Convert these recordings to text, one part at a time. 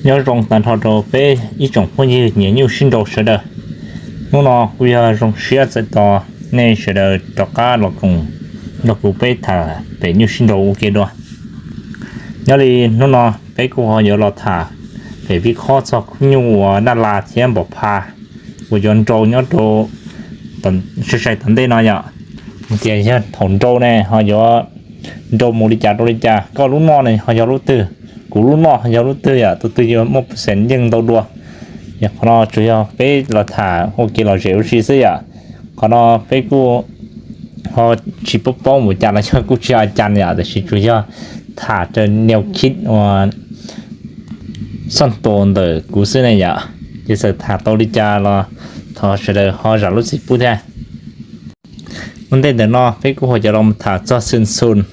Nyob zoo tag nrho rau peb ib tsoom phooj ywg nyiam nyuj sib nrau sawv daws. Hnub no kuj yog zoo siab txais tos nej sawv daws rov qab los koom nrog kuv peb tham pem nyuj sib nrau ua ke dua. Nyob li hnub no peb kuj ho yuav los tham pem vij khob txog khub nyuj uas naj las thiab npam phaj uas yuav nrau nyob rau sai sai tom ntej no yom. Tias yog thaum nrau ne ho yuav nrau mus li cas rau li cas, koj lub noj ne ho yog lub twg, kuv lub noj ho yog lub twg yom, tus twg yuav muaj percent yeej ntau dua. Yog qhov no tsuas yog peb los tham ua kev lom zem ua si xwb yom. Qhov no peb kuj ho tsis paub paub mus cas los yog kuj tsis a cas yom, tiam sis tsuas yog tham raws neo khib uas xoj tos ntawm kuv xwb ne yom. Ces txawm tham tau li cas los thov sawv daws ho zam lub txim pub thiab. Ua ntej ntawm no peb kuj ho cov los tham txog xees xus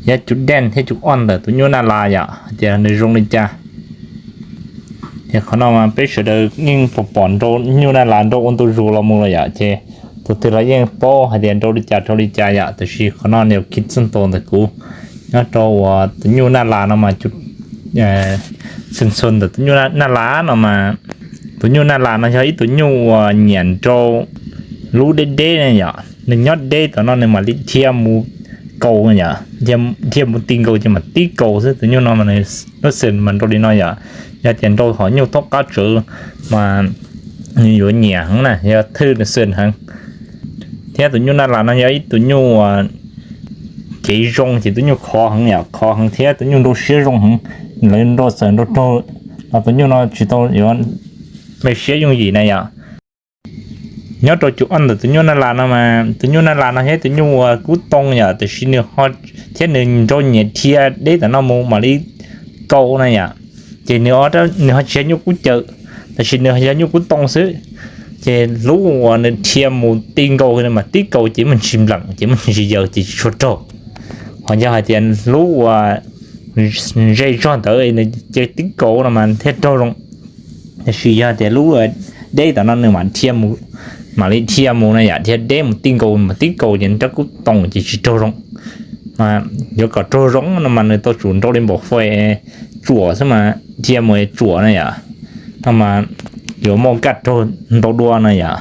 thiab cov dej thiab cov oj ntawm tus nyuj naj las yom, hais tias nws zoo li cas. Ces qhov no mas peb sawv daws yeej pom pom nrau nyuj naj las nrau ua ntu zus los mus lawm yom, ces tus twg los yeej paub hais tias nrau li cas rau li cas yom, tiam sis qhov no nws yog khib xoj tos ntawm kuv nyob rau uas tus nyuj naj las no mas, xees xus ntawm tus nyuj naj las no mas, tus nyuj naj las no yog ib tug nyuj uas nyiam nrau lub deb deb ne yom, nws nyob deb tom no nws mam li dhia mus kaus yom, dhia mus ti nkaus ces mam tib kaus xwb. Tus nyuj no mas nws lub xees mas nrau li no yom. Yog tias nrau hom nyuj thoob qab tsawv mas nws yuav nyiam heev na, yog thwj nws xees heev. Thiab tus nyuj naj las no yog ib tug nyuj uas kev zoo ces tus nyuj khov heev yom, khov heev thiab tus nyuj nrau siab zoo heev. Lawv nrau txawm nrau raug los tus nyuj no tsis tau yuav me siab yooj yim na yom. Nyob rau cov oj ntawm tus nyuj naj las no mas, tus nyuj naj las no yog ib tus nyuj uas kub too yom, tiam sis nws thiab nws nrau nyiam dhia deb tom no mus mam li kaus na yom. Ces nws, nws ho tsis yog nyuj kub cawm, tiam sis nws yog nyuj kub too xwb. Ces lub uas nws dhia mus ti nkaus nws mam tib kaus ces muaj ntsis npleem ces muaj ntsis yaws ces tsis tshua raug. Ho yog hais tias lub uas ze zog ntawd nws ces tib kaus no mas thiaj raug zoo. Tiam sis yog tias lub deb tom no nws mam dhia mus, mam li dhia mus na yom, dhia deb mus ti nkaus mam tib kaus ces rab kub too ces tsis raug zoo. Yuav kom raug zoo no mas nws tau tsum nrau li npaum fais tsuam xwb mas dhia mus tsuam na yom, no mas yuav muaj kaj raug ntau dua na yom.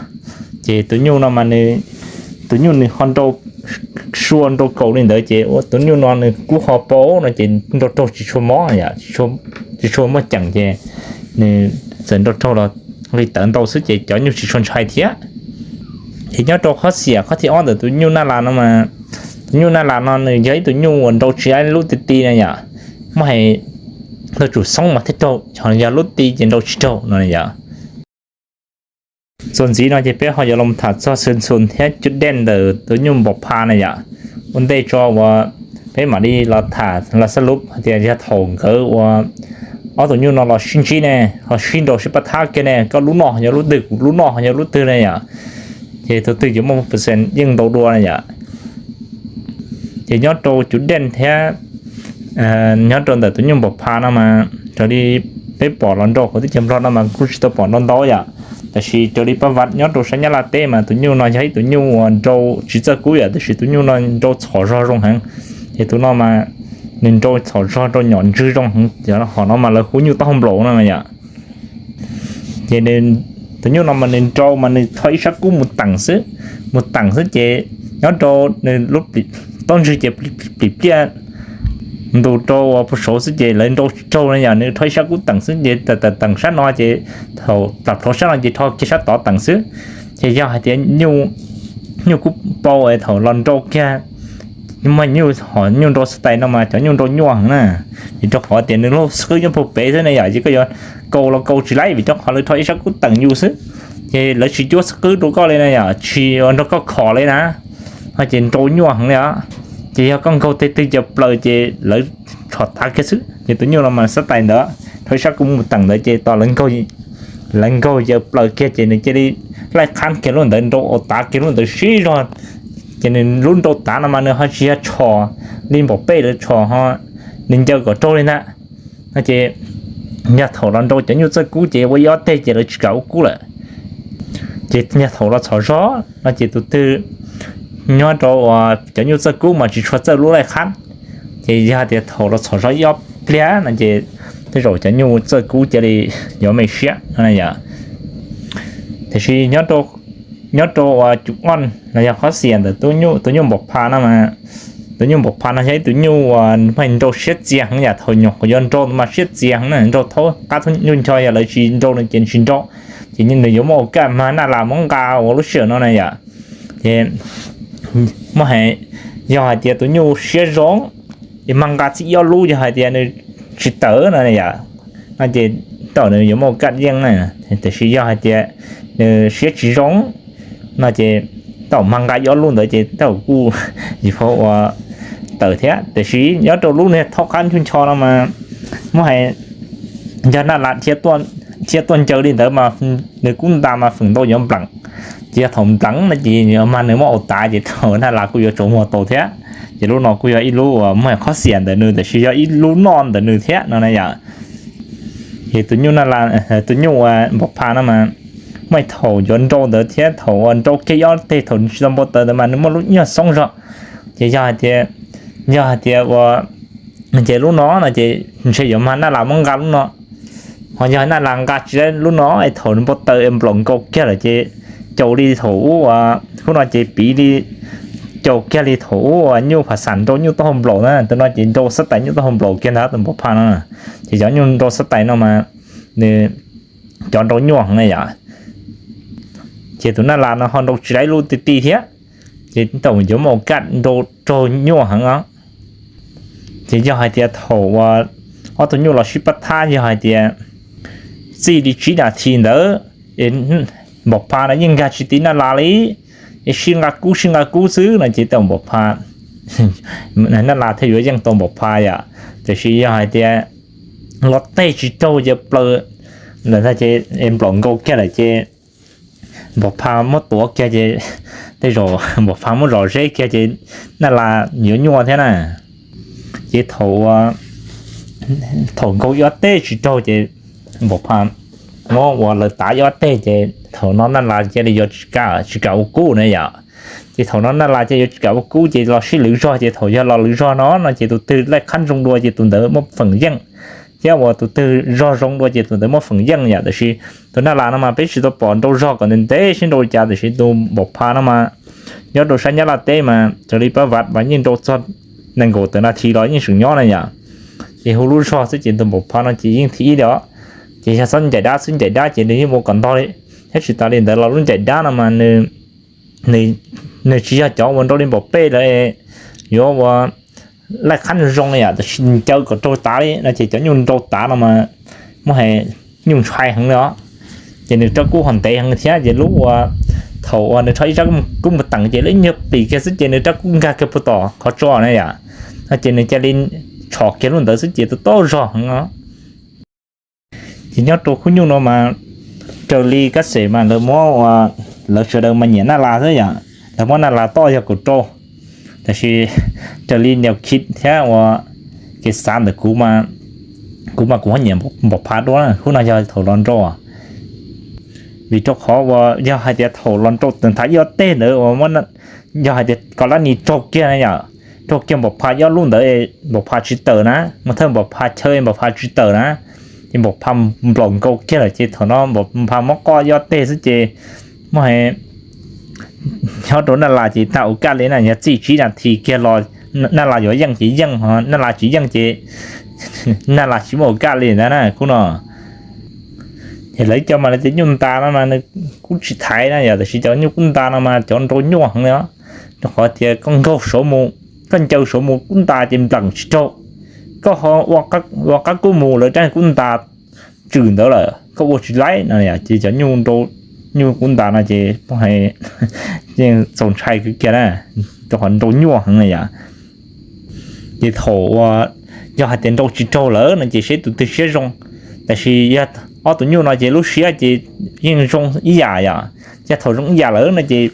Ces tus nyuj no mas, tus nyuj nws ho nrau sua nrau kaus li ntawd ces ua tus nyuj no nws kub ho paub no ces nrau raug tsis tshua mob yom, tsis tshua muaj ceem ces nws txawm nrau raug los li tawv ntau xwb ces cov nyuj tsis tshua ntshai thiab. Ces nyob rau qhov xiam qhov thib ob ntawm tus nyuj naj las no mas, tus nyuj naj las no nws yog ib tug nyuj uas nrau tsis lub ti ti na yom, muab hais tau tsum xoob mas thiaj raug, yog lub ti ces nrau tsis raug no yom. Txuas ntxiv no ces peb ho yuav los tham txog xees xus thiab cov dej ntawm tus nyuj npam phaj na yom. Ua ntej tso uas peb mam li los tham los xab lub hais tias yog thaum nkawd ua ob tus nyuj no los sib ntsib ne, ho sib nrau sib pab thab kiag ne, koj lub noj yog lub twg, kuv lub noj yog lub twg ne yom, ces tus twg yuav muaj percent yeej ntau dua na yom. Ces nyob rau cov dej thiab nyob rau ntawm tus nyuj npam phaj no mas raws li peb pom los nrau hauv teb chaws Nplog no mas kuj tsis tau pom nrau ntau yom. Tiam sis raws li pab vam nyob rau sab Nyab Laj teb mas tus nyuj no yog ib tus nyuj uas nrau tsis txawj kub yom, tiam sis tus nyuj no nrau txhom zog zoo heev. Ces tus no mas nws nrau txhom zog rau nyom ntswg zoo heev, hom no mas lawv hu nyuj taub hau nplaum no yom. Ces tus nyuj no mas nws nrau mas nws rho ib sab kub mus teem xwb, mus teem xwb ces nyob rau nws lub taub ntswg ces plim pliaj ntus rau uas puag saud xwb ces lawv nrau tsis raug na yom, nws rho ib sab kub teem xwb ces teem sab no ces thaum plam plhov sab no ces rho kiag sab tod teem xwb. Ces yog hais tias nyuj kub pau thaum los nrau kiag muaj nyuj, hom nyuj nrau xab tais no mas cov nyuj nrau nyuaj heev na, vim rau qhov tias nws lub xub qwb nyob puag pem xwb ne yom, ces koj yuav kaus los kaus tsis laib vim rau qhov lawv rho ib sab kub teem yus xwb. Ces lawv tsis cuab xub qwb rau koj li na yom, tsis nrog koj khom li na, ces nrau nyuaj heev li os. Ces yog koj nkaug tej twg cov plaws ces lawv tshom tav kiag xwb. Ces tus nyuj no mas xab tais ntawd rho ib sab kub mus teem ntawd ces tos lawv nkaug yaws plaws kiag ces nws cia li laij qhab kiag lub ntawd, nrau tav kiag lub ntawd sib zog. Ces nws lub nrau tav no mas nws ho tsis yog tshom li npaum peb lawv tshom ho nws ncaws kom raug li ntag. No ces yog thaum los nrau cov nyuj txawj kub ces ua ib ob teg ces lawv tsis kam ua kub lawm. Ces yog thaum los txhom zog no ces tus twg nyob rau uas cov nyuj txawj kub mas tsis tshua txawj lub laij qhab. Ces yog tias thaum los txhom zog ib ob pliag no ces tej zaum cov nyuj txawj kub cia li yuav me siab no yom. Tiam sis nyob rau uas cum oj los yog qhov xiam ntawm tus nyuj npaum pha no, tus nyuj npaum pha no yog ib tug nyuj uas nrau siab txias heev yom. Thaum nyuam qhuav yuav nrau mas siab txias heev na, nrau thaub qab thaub nyuj ncho, yog lawv tsis nrau no ces tsis nrau. Ces nws yuav muaj ua kaj mag naj las muab nqa ua lub sij hawm no na yom. Ces muab hais, yog hais tias tus nyuj siab zoo es mag nqa txij ib ob lub, yog hais tias nws tsis tawm no yom, no ces tej zaum nws yuav muaj ua kaj yeej na. Tiam sis yog hais tias nws siab tsis zoo no ces tej zaum mag nqa ib ob lub ntawd ces tej zaum kuj yuav ua tawm thiab. Tiam sis nyob rau lub niag thaub qab nyuj ncho no mas muab hais, yog naj las thiab tuaj ncaws li ntawd mas nws kub nta mas feem ntau yuav npleem. Ces yog thaum npleem no ces mag nws muab ua tav ces thaum naj las kuj yuav tsaus muag tau thiab. Ces lub no kuj yog ib lub uas muab hais qhov xiam ntawm nws, tiam sis yog ib lub noj ntawm nws thiab no na yom. Ces tus nyuj naj las, tus nyuj uas npaum pha no mas muaj ib thaum yuav nrau ntawd thiab, thaum uas nrau kiag ib ob teg thaum nws tsis tau npau taws ntawd mas nws muaj lub nyuag xoob zog. Ces yog hais tias, yog hais tias ua, ces lub no no ces ntshe yuav mag naj las muab nqa lub no. Ho yog naj las nqa tsis lub no es thaum nws npau taws es nplaum nkaus kiag lawm ces caus li thaum ub, hnub no ces piv li caus kiag li thaum ub uas nyuj pha xam nrau nyuj taub hau nplaum na, tus no ces nrau xab tais nyuj taub hau nplaum kiag ntag tus npaum pha no. Ces cov nyuj nrau xab tais no mas nws cov nrau nyuaj heev na yom. Ces tus naj las no ho nrau tsis laib lub ti ti thiab, ces tej zaum yuav muaj ua kaj nrau raug nyuaj heev os. Ces yog hais tias thaum uas ob tug nyuj los sib pab thab, yog hais tias txij li tsib nas this ntawd, npaum pha no yeej nkag tsis ti naj las li, es sib nqa kub sib nqa kub xwb no ces tej zaum npaum pha, naj las thiaj yuav yeej tau npaum pha yom. Tiam sis yog hais tias los teg tsis raug ces plaws lawm ntag ces nplaum nkaus kiag lawm ces npaum pha muab tuav kiag ces tej zaum npaum pha muab zom zeb kiag ces naj las yuav nyuaj thiab na. Ces thaum, thaum nkaus ib ob teg tsis raug ces npaum pha muab ua lawv tav ib ob teg ces thaum no naj las cia li yuav tsis kam, tsis kam ua kub na yom. Ces thaum no naj las cia li yuav tsis kam ua kub ces los sib lwv zog, ces thaum yog los lwv zog no no ces tus twg laij qhab zoo dua ces tus ntawd muaj feem yeej, thiab uas tus twg zog zoo dua ces tus ntawd muaj feem yeej yom. Tiam sis tus naj las no mas peb tsis tau pom nrau zog kom ntev ntev sib nrau li cas, tiam sis tus npaum pha no mas nyob rau sab Nyab Laj teb mas raws li pab vam mas yeej nrau txog nees nkaum tawm nas this los yeej tseem nyob na yom. Ces hu lub zog xwb ces tus npaum pha no ces yeej thib ib li os. Ces yog txhob ncaim dab xwb, ncaim dab ces nws yeej ua kom ntog li, thiab tsis tas li ntawd los lub ncaim dab no mas nws tsis yog cov uas nrau li npaum peb lawm yuav ua laij qhab zoo zoo li yom, tiam sis ncaws kom raug tav li no ces cov nyuj nrau tav no mas muab hais nyuj ntshai heev li os. Ces nws rab kub ho ntev heev thiab ces lub uas thaum uas nws rho ib rab kub mus teem ces lub nyuag plis kiag xwb ces nws rab kub nkag kiag puag tom qhov tso na yom. No ces nws cia li tshom kiag lub ntawd xwb ces tau tau zog heev os. Ces nyob rau khub nyuj no mas raws li kab xes mas lawv muab, lawv sawv daws mas nyiam naj las xwb yom, lawv muab naj las toj yog kaum rau. Tiam sis raws li niam khiv thiab uas kev xav ntawm kuv mas, kuv mas kuv ho nyiam npaum phav dua, khub no yog thaum los nrau. Vim rau qhov uas yog hais tias thaum los nrau thav ib ob teg ntawd uas yog hais tias kom lab nis raug kiag na yom, raug kiag npaum phav ib ob lub ntawd, npaum phav tsis tawm na, mus thawj npaum phav chaw npaum phav tsis tawm na, ces npaum phav nplaum nkaus kiag lawm ces thaum no npaum phav muab qoj ib ob teg xwb ces muab nyob rau naj las ces tag ua kaj li na, yog txij tsib nas this kiag los naj las yuav yeej ces yeej, naj las tsis yeej ces naj las tsis muaj ua kaj li ntag na khub no. Ces lawv cov mas lawv tias nyuj ntas no mas nws kuj tsis thaiv na yom, tiam sis cov nyuj kub ntas no mas cov nrau nyuaj heev li os. Rau qhov tias koj nkaug saud mus, koj ncaws saud mus kub ntas ces npleem tsis raug, koj ho ua qab kub mus lawv rab kub ntas tswm ntawd lawm koj ua tsis laib no ces cov nyuj, nyuj kub ntas no ces yeej txaus ntshai kawg kiag na, rau qhov nrau nyuaj heev na yom. Ces thaum uas yog hais tias nrau tsis raug lawm no ces seb tus twg siab zoo, tiam sis yog ob tus nyuj no ces lub siab ces yeej zoo ib yam yom. Ces thaum zoo ib yam lawm no ces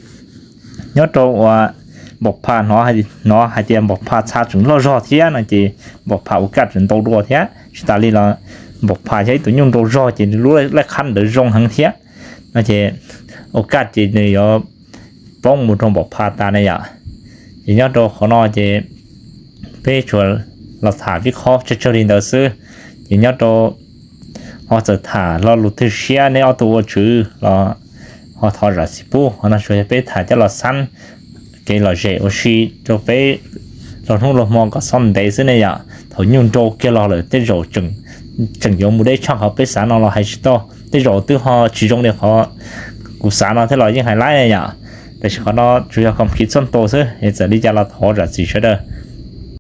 nyob rau uas npaum phav hnov hais tias npaum phav txha tseem loj zog thiab no ces npaum phav ua kaj tseem ntau dua thiab. Tsis tas li los npaum phav yog ib tus nyuj nrau zog ces lub laj qhab ntawd zoo heev thiab no ces ua kaj ces nws yuav poob mus rau npaum phav tas na yom. Ces nyob rau qhov no ces peb tsuas los tham vij qhob tsawg tsawg li ntawd xwb. Ces nyob rau ho txawm tham lo lus twg siab neb ob tug ua tswv los ho thov zam txim pub. Qhov no tsuas yog peb tham coj los xab kev lom zem ua si rau peb los hnub los hmo kom xob ntev xwb ne yom. Thaum nyuj nrau kiag los lawm tej zaum tseem yuav mus deb tshaj qhov peb xav no los hais tsis tau, tej zaum twb ho tsis zoo li qhov kuv xav no thiab los yeej hais laib ne yom. Tab sis qhov no tsuas yog kho kiv txhoj nto xwb, es txawm li cas los thov zam txim sawv daws.